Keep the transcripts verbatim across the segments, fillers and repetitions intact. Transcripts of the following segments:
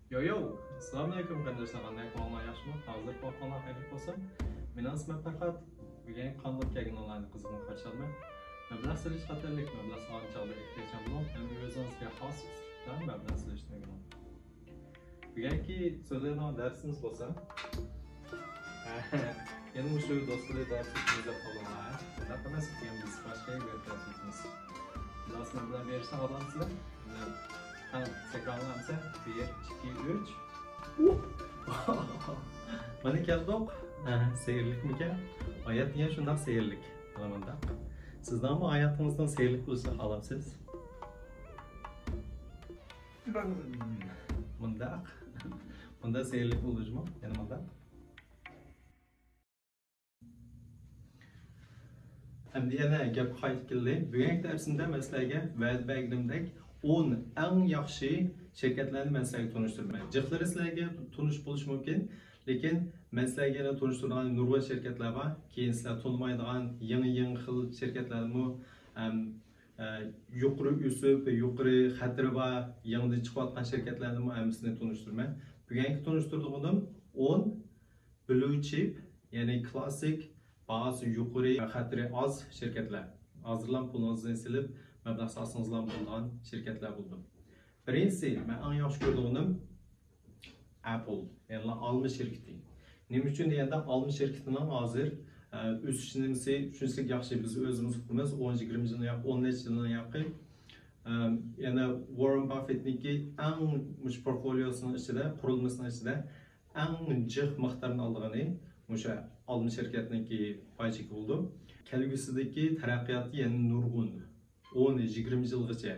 يو يو! ئەسسالامۇئەلەيكۇم قېرىنداشلار، قانداق ئەھۋالىڭلار، ياخشىمۇ؟ ھازىر ئەھۋالىڭلار خەيرلىك بولسۇن. مېنىڭ ئىسمىم پەرھات. بۈگۈن قانلىق كەلگىنىڭلارنى قىزغىن قارشى ئالىمەن. مەبلەغ سېلىش خەتەرلىك، مەبلەغ سالغان چاغدا ئېھتىياتچان بولۇڭ ھەم ئۆزىڭىزگە خاس ئۇسلۇبتا مەبلەغ سېلىشنى ئۆگىنىڭ. بۈگۈنكى سۆزلەيدىغان دەرسىمىز بولسا، يەنە مۇشۇ دوستلىرى دەرس ئۆتىمىز دەپ قالدىڭلار، ھە؟ ئۇنداق ئەمەس، بۈگۈن بىز باشقا يەرگە دەرس ئۆتىمىز. بىلاسىڭلار بىلەن بېرىشنى ئالامسىلەر؟ ھە، تەكرارلامسەن؟ بىر، ئىككى، ئۈچ. مانا كەلدۇق. ھە، سېھىرلىكمىكەن؟ ھايات دېگەن شۇنداق سېھىرلىك. مانا مۇنداق. سىزنىڭمۇ ھاياتىڭىزنىڭ سېھىرلىك بولۇشىنى خالامسىز؟ مۇنداق. مۇنداق سېھىرلىك بولۇشمۇ؟ يەنە مۇنداق. ئەمدى يەنە گەپكە قايتىپ كەلدى. بۈگۈنكى دەرسىمدە مەن سىلەرگە ۋەدە بەرگىنىمدەك ئون ئەڭ ياخشى شىركەتلەرنى مەن سىلەرگە تونۇشتۇرىمەن. جىقلىرى سىلەرگە تونۇش بولۇشى مۇمكىن، لېكىن مەن سىلەرگە يەنە تونۇشتۇرىدىغان نۇرغۇن شىركەتلەر بار. كېيىن سىلەر تونۇمايدىغان يېڭى، يېڭى خىل شىركەتلەرمۇ، ئەم، ئە، يۇقىرى ئۆسۈپ، يۇقىرى خەتىرى بار، يېڭىدىن چىقىۋاتقان شىركەتلەرنىمۇ ھەممىسىنى تونۇشتۇرىمەن. بۈگۈنكى تونۇشتۇرىدىغىنىم ئون بلۇ چىپ، يەنى كلاسسىك، باھاسى يۇقىرى، خەتىرى ئاز شىركەتلەر. ھازىرلا پۇلىڭىزنى سېلىپ، مەبلەغ سالسىڭىزلا بولىدىغان شىركەتلەر بولىدۇ. بىرىنچىسى، مەن ئەڭ ياخشى كۆرىدىغىنىم ئەپل، يەنى ئالما شىركىتى. نېمە ئۈچۈن دېگەندە، ئالما شىركىتىنىڭ ھازىر، ئە، ئۆسۈش نېمىسى شۇنچىلىك ياخشى. بىز ئۆزىمىز ئۇقىمىز، ئون، يىگىرمە يىلدىن ياق-، ئون نەچچە يىلدىن ياقى. ئەم، يەنە ۋاررېن باففېتنىڭكى ئەڭ مۇشۇ پورتفوليوسىنىڭ ئىچىدە، قۇرۇلمىسىنىڭ ئىچىدە ئەڭ جىق مىقدارنى ئالىدىغىنى مۇشۇ ئالما شىركەتنىڭكى پاي چېكى بولىدۇ. كەلگۈسىدىكى تەرەققىياتى يەنە نۇرغۇن. ئون، يىگىرمە يىلغىچە.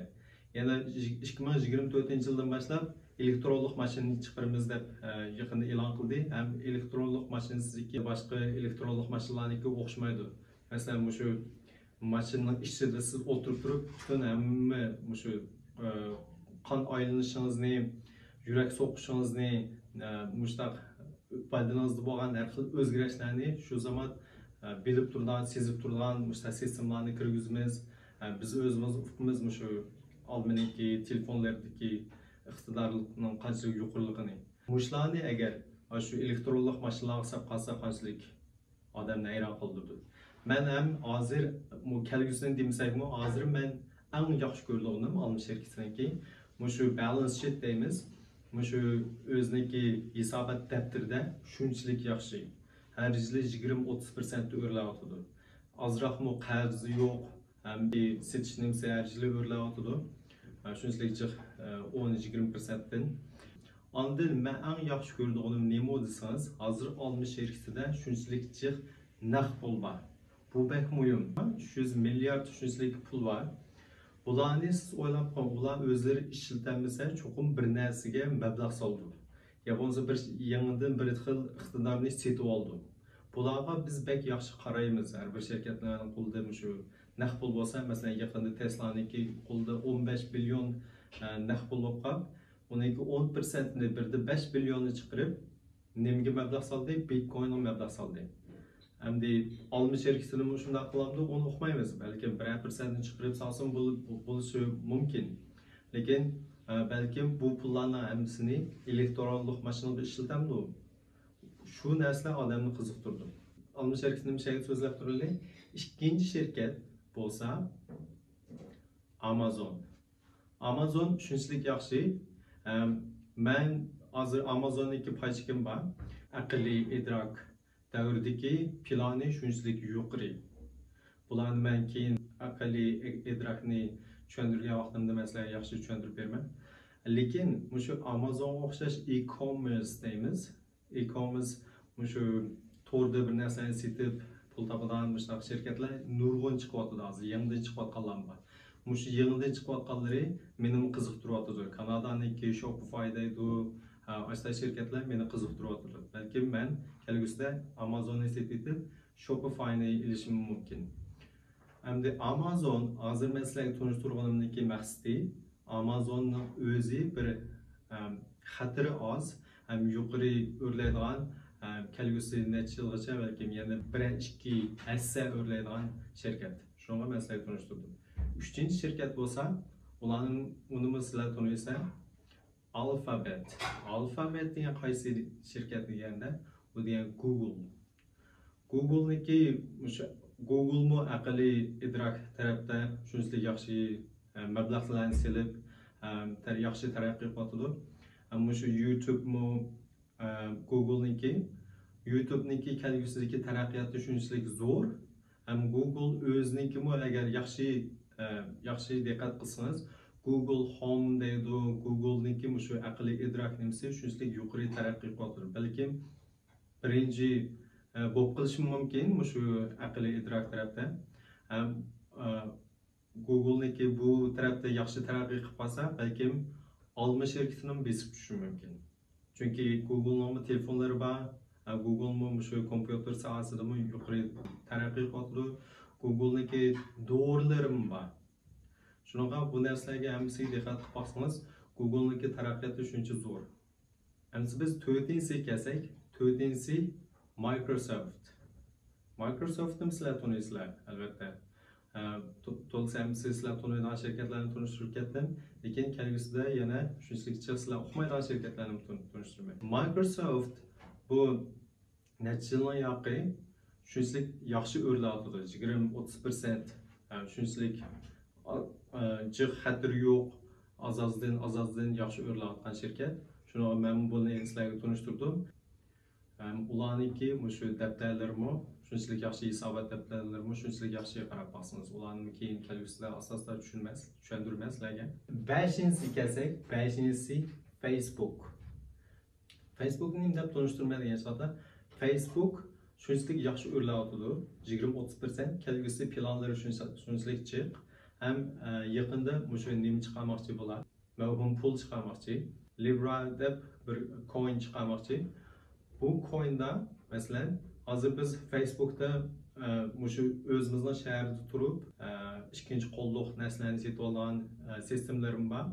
يەنە ئىككى مىڭ يىگىرمە تۆتىنچى يىلدىن باشلاپ ئېلېكترونلۇق ماشىنىنى چىقىرىمىز دەپ، ئە، يېقىندا ئېلان قىلدى. ھەم ئېلېكترونلۇق ماشىنىسىدىكى باشقا ئېلېكترونلۇق ماشىنىلارنىڭكى ئوخشىمايدۇ. مەسىلەن، مۇشۇ ماشىنىنىڭ ئىچىدە سىز ئولتۇرۇپ تۇرۇپ، پۈتۈن ھەممە مۇشۇ، ئە، قان ئايلىنىشىڭىزنى، يۈرەك سوقۇشىڭىزنى، ئە، مۇشۇنداق بەدىنىڭىزدە بولغان ھەر خىل ئۆزگىرىشلەرنى شۇ زامان، ئە، بىلىپ تۇرىدىغان، سېزىپ تۇرىدىغان مۇشۇنداق سىستېمىلارنى كىرگۈزىمىز. ئە، بىز ئۆزىمىز ئۇقىمىز مۇشۇ ئالمىنىڭكى تېلېفونلىرىدىكى ئىقتىدارلىقنىڭ قانچىلىك يۇقىرىلىقىنى. مۇشۇلارنى ئەگەر ئاشۇ ئېلېكترونلۇق ماشىنىلارغا سېلىپ قالسا قانچىلىك ئادەمنى ھەيران قالدۇرىدۇ. مەن ھەم ھازىر، بۇ كەلگۈسىنى دېمىسەكمۇ، ھازىر مەن ئەڭ ياخشى كۆرىدىغىنىم ئالما شىركىتىنىڭكى مۇشۇ بالانس شىت دەيمىز، مۇشۇ ئۆزىنىڭكى ھېسابات دەپتىرىدە شۇنچىلىك ياخشى. ھەر يىلى يىگىرمە، ئوتتۇز پىرسەنت ئۆرلەۋاتىدۇ. ئازراقمۇ قەرزى يوق، ھەم سېتىش نېمىسى ھەر يىلى ئۆرلەۋاتىدۇ. ھە، شۇنچىلىك جىق، ئون، يىگىرمە پىرسەنتتىن. ئاندىن مەن ئەڭ ياخشى كۆرىدىغىنىم نېمە دېسىڭىز، ھازىر ئالما شىركىتىدە شۇنچىلىك جىق نەق پۇل بار. بۇ بەك مۇھىم. ئۈچ يۈز مىليارد شۇنچىلىك پۇل بار. بۇلارنى سىز ئويلاپ قويۇڭ، بۇلار ئۆزلىرى ئىشلىتەلمىسە، چوقۇم بىر نەرسىگە مەبلەغ سالىدۇ. يا بولمىسا بىر يېڭىدىن بىر خىل ئىقتىدارنى سېتىۋالىدۇ. بۇلارغا بىز بەك ياخشى قارايمىز. ھەر بىر شىركەتنىڭ قولىدا مۇشۇ نەق پۇل بولسا، مەسىلەن، يېقىندا تېسلانىڭكى قولىدا ئون بەش بىليون، ئە، نەق پۇل بولۇپ قاپ، ئۇنىڭكى ئون پىرسەنتىنى، بىردە بەش بىليوننى چىقىرىپ، نېمىگە مەبلەغ سالدى؟ بىتكوينغا مەبلەغ سالدى. ئەمدى ئالما شىركىتىمۇ شۇنداق قىلامدۇ، ئۇنى ئۇقمايمىز. بەلكىم بىرەر پىرسەنتنى چىقىرىپ سالسىمۇ بول-، بولۇشى مۇمكىن. لېكىن، ئە، بەلكىم بۇ پۇللارنىڭ ھەممىسىنى ئېلېكترونلۇق ماشىنىغا ئىشلىتەمدۇ؟ شۇ نەرسىلەر ئادەمنى قىزىقتۇرىدۇ. ئالما شىركىتىنى مۇشۇ يەردە سۆزلەپ تۇرۇلى. ئىككىنچى شىركەت بولسا ئامازون. ئامازون شۇنچىلىك ياخشى. ئەم، مەن ھازىر ئامازوننىڭكى پاي چېكىم بار. ئەقلىي ئىدراك دەۋرىدىكى پىلانى شۇنچىلىك يۇقىرى. بۇلارنى مەن كېيىن ئەقلىي ئىد-، ئىدراكنى چۈشەندۈرگەن ۋاقتىمدا مەن سىلەرگە ياخشى چۈشەندۈرۈپ بېرىمەن. لېكىن مۇشۇ ئامازونغا ئوخشاش ئى-كوممېرس دەيمىز. ئى-كوممېرس مۇشۇ توردا بىر نەرسىنى سېتىپ پۇل تاپىدىغان مۇشۇنداق شىركەتلەر نۇرغۇن چىقىۋاتىدۇ ھازىر. يېڭىدىن چىقىۋاتقانلارمۇ بار. مۇشۇ يېڭىدىن چىقىۋاتقانلىرى مېنىمۇ قىزىقتۇرۇۋاتىدۇ. كانادانىڭكى شوپىفاي دەيدۇ، ھە، ئاشۇنداق شىركەتلەر مېنى قىزىقتۇرۇۋاتىدۇ. بەلكىم مەن كەلگۈسىدە ئامازوننى سېتىۋېتىپ، شوپىفاينى ئېلىشىم مۇمكىن. ئەمدى ئامازون ھازىر مەن سىلەرگە تونۇشتۇرغىنىمدىكى مەقسىتى، ئامازوننىڭ ئۆزى بىر، ئەم، خەتىرى ئاز ھەم يۇقىرى ئۆرلەيدىغان، ئەم، كەلگۈسى نەچچە يىلغىچە، بەلكىم يەنە بىرەر ئىككى ھەسسە ئۆرلەيدىغان شىركەت. شۇنىڭغا مەن سىلەرگە تونۇشتۇردۇم. ئۈچىنچى شىركەت بولسا، ئۇلارنىڭ، ئۇنىمۇ سىلەر تونۇيسىلەر. ئالفابېت. ئالفابېت دېگەن قايسى شىركەت دېگەندە، بۇ دېگەن گۇگل. گۇگلنىڭكى مۇشۇ، گۇگلمۇ ئەقلىي ئىدراك تەرەپتە شۇنچىلىك ياخشى، ئە، مەبلەغلەرنى سېلىپ، ئە، تەر-، ياخشى تەرەققىي قىلىۋاتىدۇ. ئە، مۇشۇ يۇتۇبمۇ، ئە، گۇگلنىڭكى، يۇتۇبنىڭكى كەلگۈسىدىكى تەرەققىياتى شۇنچىلىك زور. ھەم گۇگل ئۆزىنىڭكىمۇ ئەگەر ياخشى، ئە، ياخشى دىققەت قىلسىڭىز، گۇگل ھوم دەيدۇ، گۇگلنىڭكى مۇشۇ ئەقلىي ئىدراك نېمىسى شۇنچىلىك يۇقىرى تەرەققىي قىلىۋاتىدۇ. بەلكىم بىرىنچى، ئە، بولۇپ قېلىشىمۇ مۇمكىن مۇشۇ ئەقلىي ئىدراك تەرەپتە. ھەم، ئە، گۇگلنىڭكى بۇ تەرەپتە ياخشى تەرەققىي قىلىپ قالسا، بەلكىم ئالما شىركىتىنىمۇ بېسىپ چۈشۈشى مۇمكىن. چۈنكى گۇگلنىڭمۇ تېلېفونلىرى بار، ئە، گۇگلمۇ مۇشۇ كومپيۇتېر ساھەسىدىمۇ يۇقىرى تەرەققىي قىلىۋاتىدۇ. گۇگلنىڭكى دورىلىرىمۇ بار. شۇنىڭغا بۇ نەرسىلەرگە ھەممىسىگە دىققەت قىلىپ باقسىڭىز، گۇگلنىڭكى تەرەققىياتى شۇنچە زور. ئەمدى بىز تۆتىنچىسىگە كەلسەك، تۆتىنچىسى مايكروسوفت. مايكروسوفتنى سىلەر تونۇيسىلەر، ئەلۋەتتە. ئە، تو-، تولىسى ھەممىسى سىلەر تونۇيدىغان شىركەتلەرنى تونۇشتۇرۇپ كەتتىم. لېكىن كەلگۈسىدە يەنە شۇنچىلىك جىق سىلەر ئۇقمايدىغان شىركەتلەرنى تون-، تونۇشتۇرىمەن. مايكروسوفت بۇ نەچچە يىلنىڭ ياقى شۇنچىلىك ياخشى ئۆرلەۋاتىدۇ. يىگىرمە، ئوتتۇز پىرسەنت، ئە، شۇنچىلىك، ئا-، ئە، جىق خەتىرى يوق، ئاز-ئازدىن، ئاز-ئازدىن ياخشى ئۆرلەۋاتقان شىركەت. شۇنىڭغا مەن بۇنى سىلەرگە تونۇشتۇردۇم. ھەم ئۇلارنىڭكى مۇشۇ دەپتەرلىرىمۇ شۇنچىلىك ياخشى، ھېسابات دەپتەرلىرىمۇ شۇنچىلىك ياخشى، قاراپ باقسىڭىز. ئۇلارنىمۇ كېيىن كەلگۈسىدە ئاساستا چۈشىنىمەن، چۈشەندۈرىمەن سىلەرگە. بەشىنچىسىگە كەلسەك، بەشىنچىسى فېيسبۇك. فېيسبۇكنى نېمە دەپ تونۇشتۇرىمەن دېگەن چاغدا، فېيسبۇك شۇنچىلىك ياخشى ئۆرلەۋاتىدۇ، يىگىرمە ئوتتۇز پىرسەنت، كەلگۈسى پىلانلىرى شۇنچە-، شۇنچىلىك جىق. ھەم، ئە، يېقىندا مۇشۇ نېمە چىقارماقچى بۇلار؟ مەۋھۇم پۇل چىقارماقچى. لىبرا دەپ بىر كوين چىقارماقچى. بۇ كويندا، مەسىلەن، ھازىر بىز فېيسبۇكتا، ئە، مۇشۇ ئۆزىمىزنىڭ شەھىرىدە تۇرۇپ، ئە، ئىككىنچى قوللۇق نەرسىلەرنى سېتىۋالىدىغان، ئە، سىستېمىلىرىم بار.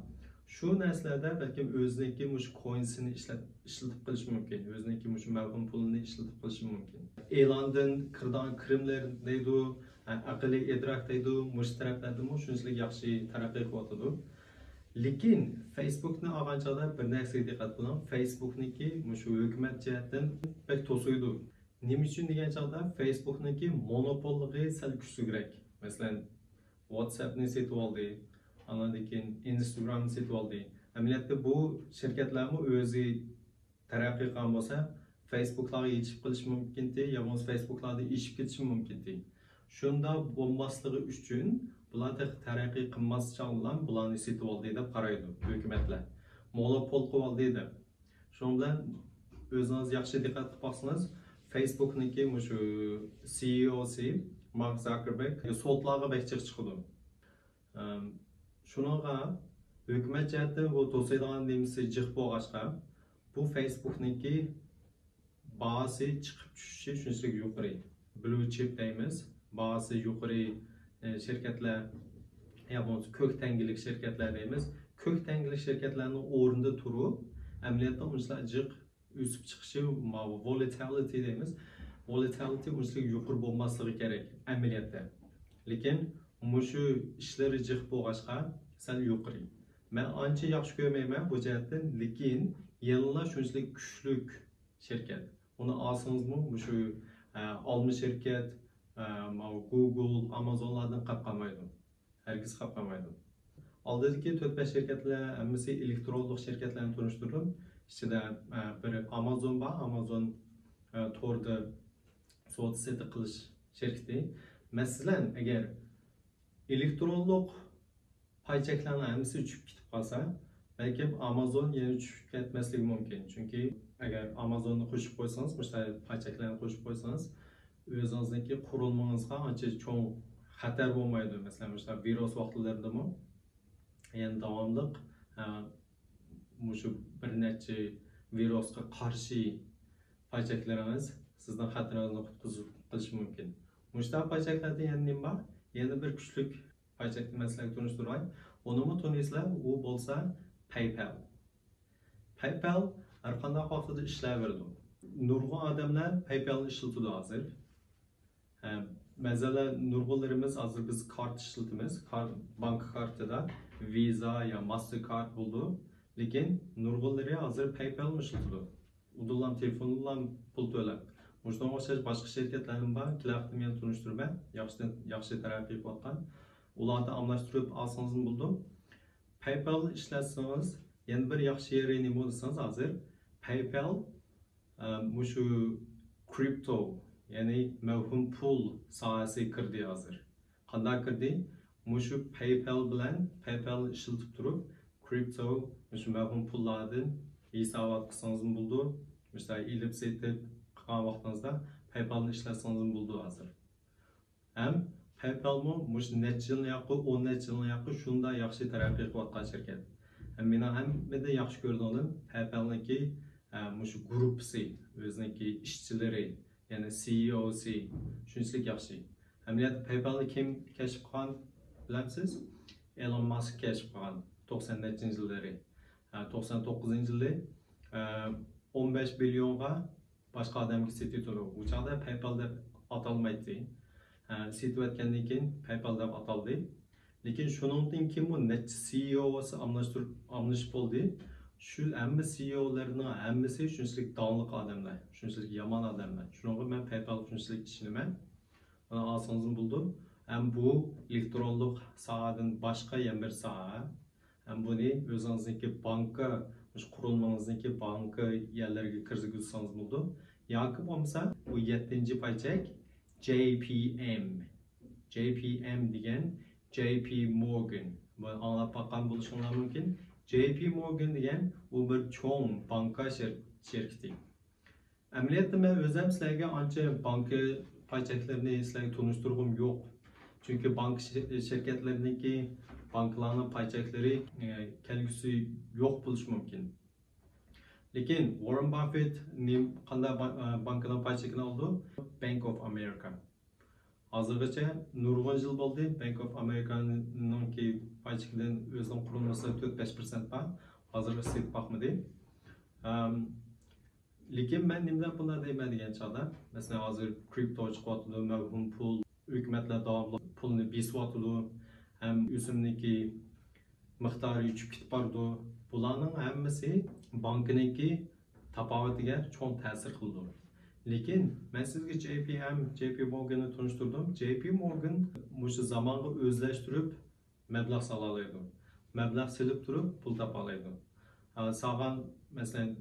شۇ نەرسىلەردە بەلكىم ئۆزىنىڭكى مۇشۇ كوينسىنى ئىشلەت-، ئىشلىتىپ قېلىشى مۇمكىن. ئۆزىنىڭكى مۇشۇ مەۋھۇم پۇلىنى ئىشلىتىپ قېلىشى مۇمكىن. ئېلاندىن كىرىدىغان كىرىملەر دەيدۇ، ئە، ئەقلىي ئىدراك دەيدۇ، مۇشۇ تەرەپلەردىمۇ شۇنچىلىك ياخشى تەرەققىي قىلىۋاتىدۇ. لېكىن فېيسبۇكنى ئالغان چاغدا بىر نەرسىگە دىققەت قىلىڭ، فېيسبۇكنىڭكى مۇشۇ ھۆكۈمەت جەھەتتىن بەك توسۇيدۇ. نېمە ئۈچۈن دېگەن چاغدا فېيسبۇكنىڭكى مونوپوللۇقى سەل كۈچلۈكرەك. مەسىلەن، ۋاتساپنى سېتىۋالدى، ئاندىن كېيىن ئىنستاگرامنى سېتىۋالدى. ئەمەلىيەتتە بۇ شىركەتلەرمۇ ئۆزى تەرەققىي قىلغان بولسا، فېيسبۇكلارغا يېتىشىپ قېلىشى مۇمكىنتى، يا بولمىسا فېيسبۇكلاردىن ئېشىپ كېتىشى مۇمكىنتى. شۇنداق بولماسلىقى ئۈچۈن بۇلار تېخى تەرەققىي قىلماسچانلا بۇلارنى سېتىۋالدى دەپ قارايدۇ ھۆكۈمەتلەر. مونوپول قىلىۋالدى دەپ. شۇنىڭ بىلەن ئۆزىڭىز ياخشى دىققەت قىلىپ باقسىڭىز، فېيسبۇكنىڭكى مۇشۇ سىئىئوسى مارك زاكېربېرگ سوتلارغا بەك جىق چىقىدۇ. ئەم، شۇنىڭغا ھۆكۈمەت جەھەتتىن بۇ توسايدىغان نېمىسى جىق بولغاچقا، بۇ فېيسبۇكنىڭكى باھاسى چىقىپ چۈشۈشى شۇنچىلىك يۇقىرى. بلۇ چىپ دەيمىز، باھاسى يۇقىرى، ئە، شىركەتلەر، يا بولمىسا كۆك تەڭگىلىك شىركەتلەر دەيمىز. كۆك تەڭگىلىك شىركەتلەرنىڭ ئورنىدا تۇرۇپ، ئەمەلىيەتتە ئۇنچىلىك جىق ئۆسۈپ چىقىشى، ماۋۇ ۋولاتىلىتى دەيمىز. ۋولاتىلىتى ئۇنچىلىك يۇقىرى بولماسلىقى كېرەك ئەمەلىيەتتە. لېكىن مۇشۇ ئىشلىرى جىق بولغاچقا سەل يۇقىرى. مەن ئانچە ياخشى كۆرمەيمەن بۇ جەھەتتىن، لېكىن يەنىلا شۇنچىلىك كۈچلۈك شىركەت. ئۇنى ئالسىڭىزمۇ مۇشۇ، ئە، ئالما شىركەت، ئە، ماۋۇ گۇگل، ئامازونلاردىن قاپ قالمايدۇ. ھەرگىز قاپ قالمايدۇ. ئالدىدىكى تۆت بەش شىركەتلەر ھەممىسى ئېلېكترونلۇق شىركەتلەرنى تونۇشتۇردۇم. ئىچىدە، ئە، بىر ئامازون بار، ئامازون، ئە، توردا سودا سېتىق قىلىش شىركىتى. مەسىلەن، ئەگەر ئېلېكترونلۇق پاي چەكلەرنىڭ ھەممىسى چۈشۈپ كېتىپ قالسا، بەلكىم ئامازون يەنە چۈشۈپ كەتمەسلىكى مۇمكىن. چۈنكى ئەگەر ئامازوننى قوشۇپ قويسىڭىز، مۇشۇنداق پاي چەكلەرنى قوشۇپ قويسىڭىز، ئۆزىڭىزنىڭكى قۇرۇلمىڭىزغا ئانچە چوڭ خەتەر بولمايدۇ. مەسىلەن، مۇشۇنداق ۋىرۇس ۋاقىتلىرىدىمۇ يەنە داۋاملىق، ئە، مۇشۇ بىر نەچچە ۋىرۇسقا قارشى پاي چەكلىرىڭىز سىزنىڭ خەتىرىڭىزنى قۇتقۇزۇپ قېلىشى مۇمكىن. مۇشۇنداق پاي چەكلەردە يەنە نېمە بار؟ يەنە بىر كۈچلۈك پاي چەكنى مەن سىلەرگە تونۇشتۇراي. ئۇنىمۇ تونۇيسىلەر، ئۇ بولسا پەيپال. پەيپال ھەر قانداق ۋاقىتتا ئىشلەۋېرىدۇ. نۇرغۇن ئادەملەر پەيپالنى ئىشلىتىدۇ ھازىر. ھە، مەسىلەن، نۇرغۇنلىرىمىز ھازىر بىز كارت ئىشلىتىمىز. كار-، بانكا كارتىدا ۋىزا يا ماستېركارت بولىدۇ. لېكىن نۇرغۇنلىرى ھازىر پەيپالمۇ ئىشلىتىدۇ. ئۇدۇللام تېلېفوندىنلا پۇل تۆلەپ. مۇشۇنىڭغا ئوخشاش باشقا شىركەتلەرمۇ بار. كېلەر ھەپتە مەن تونۇشتۇرىمەن. ياخشى، ياخشى تەرەققىي قىلىۋاتقان. ئۇلارنى ئالماشتۇرۇپ ئالسىڭىزمۇ بولىدۇ. پەيپال ئىشلەتسىڭىز، يەنە بىر ياخشى يېرى نېمە دېسىڭىز ھازىر، پەيپال، ئە، مۇشۇ كرىپتو، يەنى مەۋھۇم پۇل ساھەسىگە كىردى ھازىر. قانداق كىردى؟ مۇشۇ پەيپال بىلەن، پەيپالنى ئىشلىتىپ تۇرۇپ، كرىپتو، مۇشۇ مەۋھۇم پۇللاردىن ھېسابات قىلسىڭىزمۇ بولىدۇ. مىسال، ئېلىپ سېتىپ قىلغان ۋاقتىڭىزدا پەيپالنى ئىشلەتسىڭىزمۇ بولىدۇ ھازىر. ھەم پەيپالمۇ مۇشۇ نەچچە يىلنىڭ ياقى، ئون نەچچە يىلنىڭ ياقى شۇنداق ياخشى تەرەققىي قىلىۋاتقان شىركەت. ھەم مېنىڭ ھەممىدىن ياخشى كۆرىدىغىنىم پەيپالنىڭكى، ئە، مۇشۇ گۇرۇپپىسى، ئۆزىنىڭكى ئىشچىلىرى، يەنى سىئىئوسى شۇنچىلىك ياخشى. ئەمەلىيەتتە پەيپالنى كىم كەشىپ قىلغان بىلەمسىز؟ ئېلون ماسك كەشىپ قىلغان توقسان نەچچىنچى يىللىرى. ھە، توقسان توققۇزىنچى يىلى، ئە، ئون بەش بىليونغا باشقا ئادەمگە سېتىۋېتىدۇ. ئۇ چاغدا پەيپال دەپ ئاتالمايتتى. ھە، سېتىۋەتكەندىن كېيىن پەيپال دەپ ئاتالدى. لېكىن شۇنىڭدىن كېيىن بۇ نەچچە سىئىئوسى ئالماشتۇرۇپ، ئالمىشىپ بولدى. شۇ ھەممە سىئىئولىرىنىڭ ھەممىسى شۇنچىلىك داڭلىق ئادەملەر، شۇنچىلىك يامان ئادەملەر. شۇنىڭغا مەن پەيپالغا شۇنچىلىك ئىشىنىمەن. مانا ئالسىڭىزمۇ بولىدۇ. ھەم بۇ ئېلېكترونلۇق ساھەدىن باشقا يەنە بىر ساھە. ھەم بۇنى ئۆزىڭىزنىڭكى بانكا، مۇشۇ قۇرۇلمىڭىزنىڭكى بانكا يەرلىرىگە كىرگۈزسىڭىز بولىدۇ. ياكى بولمىسا بۇ يەتتىنچى پاي چەك، جەي پى ئېم. جەي پى ئېم دېگەن جەي پى مورگان. بۇنى ئاڭلاپ باققان بولۇشۇڭلار مۇمكىن. جەي پى مورگان دېگەن ئۇ بىر چوڭ بانكا شىر-، شىركىتى. ئەمەلىيەتتە مەن ئۆزۈم سىلەرگە ئانچە بانكا پاي چەكلىرىنى سىلەرگە تونۇشتۇرغۇم يوق. چۈنكى بانكا شىر-، شىركەتلىرىنىڭكى، بانكىلارنىڭ پاي چەكلىرى، ئە، كەلگۈسى يوق بولۇشى مۇمكىن. لېكىن ۋاررېن باففېت نېم-، قانداق با-، ئە، بانكىنىڭ پاي چېكىنى ئالىدۇ؟ بانك ئوف ئامېرىكا. ھازىرغىچە نۇرغۇن يىل بولدى، بانك ئوف ئامېرىكانىڭكى پاي چېكىدىن ئۆزىنىڭ قۇرۇلمىسىدا تۆت بەش پىرسەنت بار. ھازىرغىچە سېتىپ باقمىدى. ئەم، لېكىن مەن نېمىدەپ بۇنداق دەيمەن دېگەن چاغدا، مەسىلەن، ھازىر كرىپتو چىقىۋاتىدۇ، مەۋھۇم پۇل، ھۆكۈمەتلەر داۋاملىق پۇلنى بېسىۋاتىدۇ ھەم ئۆسۈمنىڭكى مىقدارى ئۆچۈپ كېتىپ بارىدۇ. بۇلارنىڭ ھەممىسى بانكىنىڭكى تاپاۋىتىگە چوڭ تەسىر قىلىدۇ. لېكىن مەن سىزگە جەي پى ئېم، جەي پى مورگاننى تونۇشتۇردۇم. جەي پى مورگان مۇشۇ زامانغا ئۆزلەشتۈرۈپ مەبلەغ سالالايدۇ. مەبلەغ سېلىپ تۇرۇپ پۇل تاپالايدۇ. ھا، سالغان، مەسىلەن،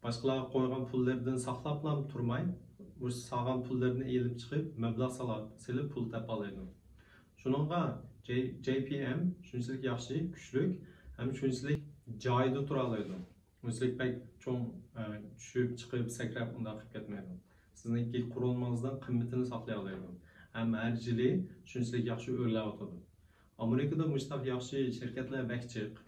باشقىلارغا قويغان پۇللىرىدىن ساقلاپلا تۇرماي، مۇشۇ سالغان پۇللىرىنى ئېلىپ چىقىپ مەبلەغ سالا-، سېلىپ پۇل تاپالايدۇ. شۇنىڭغا جەي-، جەي پى ئېم شۇنچىلىك ياخشى، كۈچلۈك ھەم شۇنچىلىك جايىدا تۇرالايدۇ. شۇنچىلىك بەك چوڭ، ئە، چۈشۈپ، چىقىپ، سەكرەپ ئۇنداق قىلىپ كەتمەيدۇ. سىزنىڭكى قۇرۇلمىڭىزنىڭ قىممىتىنى ساقلىيالايدۇ. ھەم ھەر يىلى شۇنچىلىك ياخشى ئۆرلەۋاتىدۇ. ئامېرىكىدا مۇشۇنداق ياخشى شىركەتلەر بەك جىق.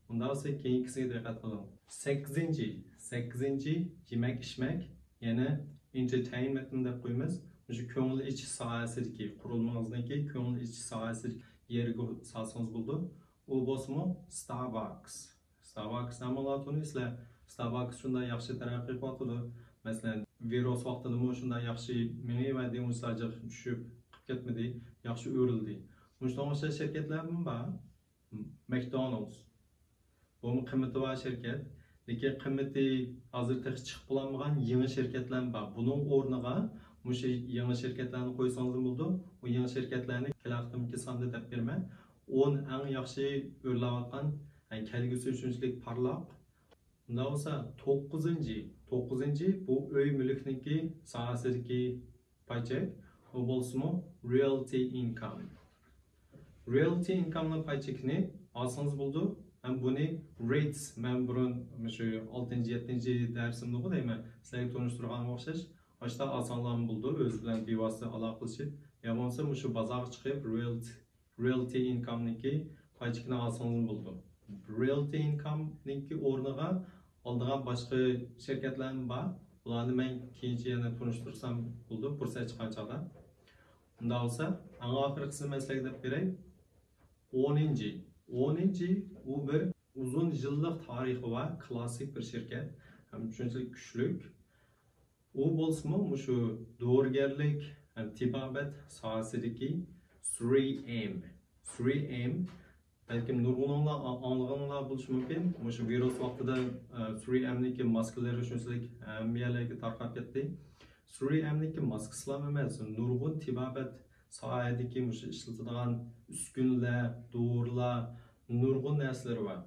ئۇنداق بولسا كېيىنكىسىگە دىققەت قىلىڭ. سەككىزىنچى، سەككىزىنچى، يېمەك-ئىچمەك، يەنى ئېنتېرتەينمېنت دەپ قويىمىز. مۇشۇ كۆڭۈل ئېچىش ساھەسىدىكى، قۇرۇلمىڭىزنىڭكى كۆڭۈل ئېچىش ساھەسىدىكى يېرىگە سالسىڭىز بولىدۇ. ئۇ بولسىمۇ ستارباكس. ستارباكس ھەممىڭلار تونۇيسىلەر. ستارباكس شۇنداق ياخشى تەرەققىي قىلىۋاتىدۇ. مەسىلەن، ۋىرۇس ۋاقتىدىمۇ شۇنداق ياخشى مېڭىۋەردى، ئۇنچىلا جىق چۈشۈپ قىلىپ كەتمىدى، ياخشى ئۆرۈلدى. مۇشۇنىڭغا ئوخشاش شىركەتلەرمۇ بار. ماكدونالدز. بۇمۇ قىممىتى بار شىركەت. لېكىن قىممىتى ھازىر تېخى چىقىپ بولالمىغان يېڭى شىركەتلەرمۇ بار. بۇنىڭ ئورنىغا مۇشۇ يېڭى شىركەتلەرنى قويسىڭىزمۇ بولىدۇ. ئۇ يېڭى شىركەتلەرنى كېلەر قېتىمكى ساندا دەپ بېرىمەن. ئون ئەڭ ياخشى ئۆرلەۋاتقان، يەنى كەلگۈسى شۇنچىلىك پارلاق. ئۇنداق بولسا توققۇزىنچى، توققۇزىنچى بۇ ئۆي مۈلۈكنىڭكى ساھەسىدىكى پاي چەك، ئۇ بولسىمۇ رېئالتى ئىنكام. رېئالتى ئىنكامنىڭ پاي چېكىنى ئالسىڭىز بولىدۇ. ھەم بۇنى رېيتس، مەن بۇرۇن مۇشۇ ئالتىنچى، يەتتىنچى دەرسىمدىغۇ دەيمەن، سىلەرگە تونۇشتۇرغانغا ئوخشاش، ئاشتا ئالساڭلارمۇ بولىدۇ، ئۆزى بىلەن بىۋاسىتە ئالاقىلىشىپ، يا بولمىسا مۇشۇ بازارغا چىقىپ رېئالتى رېئالتى ئىنكامنىڭكى پاي چېكىنى ئالسىڭىزمۇ بولىدۇ. رېئالتى ئىنكامنىڭكى ئورنىغا ئالىدىغان باشقا شىركەتلەرمۇ بار. بۇلارنى مەن كېيىنچە يەنە تونۇشتۇرسام بولىدۇ، پۇرسەت چىققان چاغدا. ئۇنداق بولسا، ئەڭ ئاخىرقىسىنى مەن سىلەرگە دەپ بېرەي. ئونىنچى. ئونىنچى، ئۇ بىر ئۇزۇن يىللىق تارىخى بار، كلاسسىك بىر شىركەت. ھەم شۇنچىلىك كۈچلۈك. ئۇ بولسىمۇ مۇشۇ دورىگەرلىك ھەم تېبابەت ساھەسىدىكى ثرى ئېم، ثرى ئېم بەلكىم نۇرغۇنۇڭلار ئا-، ئاڭلىغانلار بولۇشى مۇمكىن. مۇشۇ ۋىرۇس ۋاقتىدا، ئە، ثري ئېم نىڭكى ماسكىلىرى شۇنچىلىك ھەممە يەرلەرگە تارقاپ كەتتى. ثري ئېم نىڭكى ماسكىسىلام ئەمەس، نۇرغۇن تېبابەت ساھەدىكى مۇشۇ ئىشلىتىدىغان ئۈسكۈنىلەر، دورىلار، نۇرغۇن نەرسىلىرى بار.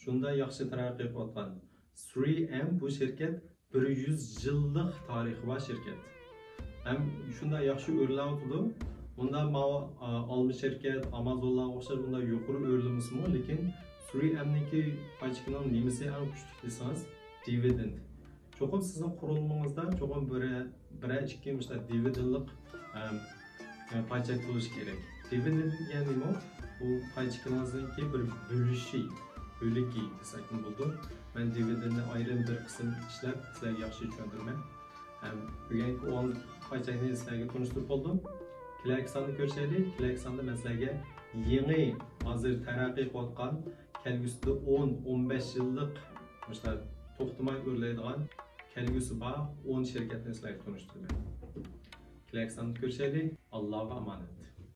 شۇنداق ياخشى تەرەققىي قىلىۋاتقان. ثري ئېم بۇ شىركەت بىر يۈز يىللىق تارىخى بار شىركەت. ھەم شۇنداق ياخشى ئۆرلەۋاتىدۇ. ئۇندا ماۋۇ، ئا، ئالما شىركەت، ئامازونلارغا ئوخشاش بۇنداق يۇقىرى ئۆرلىمىسىمۇ، لېكىن ثري ئېم نىڭكى پاي چېكىنىڭ نېمىسى ئەڭ كۈچلۈك دېسىڭىز، دىۋىدېند. چوقۇم سىزنىڭ قۇرۇلمىڭىزدا چوقۇم بىرە-، بىرەر ئىككى مۇشۇنداق دىۋىدېندلىق، ئەم، پاي چەك بولۇشى كېرەك. دىۋىدېند دېگەن نېمە؟ بۇ پاي چېكىڭىزنىڭكى بىر بۆلۈشى، بۆلىكى دېسەكمۇ بولىدۇ. مەن دىۋىدېندنى ئايرىم بىر قىسىم ئىشلەپ سىلەرگە ياخشى چۈشەندۈرىمەن. ھەم بۈگۈنكى ئون پاي چەكنى سىلەرگە تونۇشتۇرۇپ بولدۇم. كېلەركى ساندا كۆرۈشەيلى. كېلەركى ساندا مەن سىلەرگە يېڭى، ھازىر تەرەققىي قىلىۋاتقان، كەلگۈسىدە ئون، ئون بەش يىللىق مۇشۇنداق توختىماي ئۆرلەيدىغان كەلگۈسى بار ئون شىركەتنى سىلەرگە تونۇشتۇرىمەن. كېلەركى ساندا كۆرۈشەيلى. ئاللاغا ئامانەت.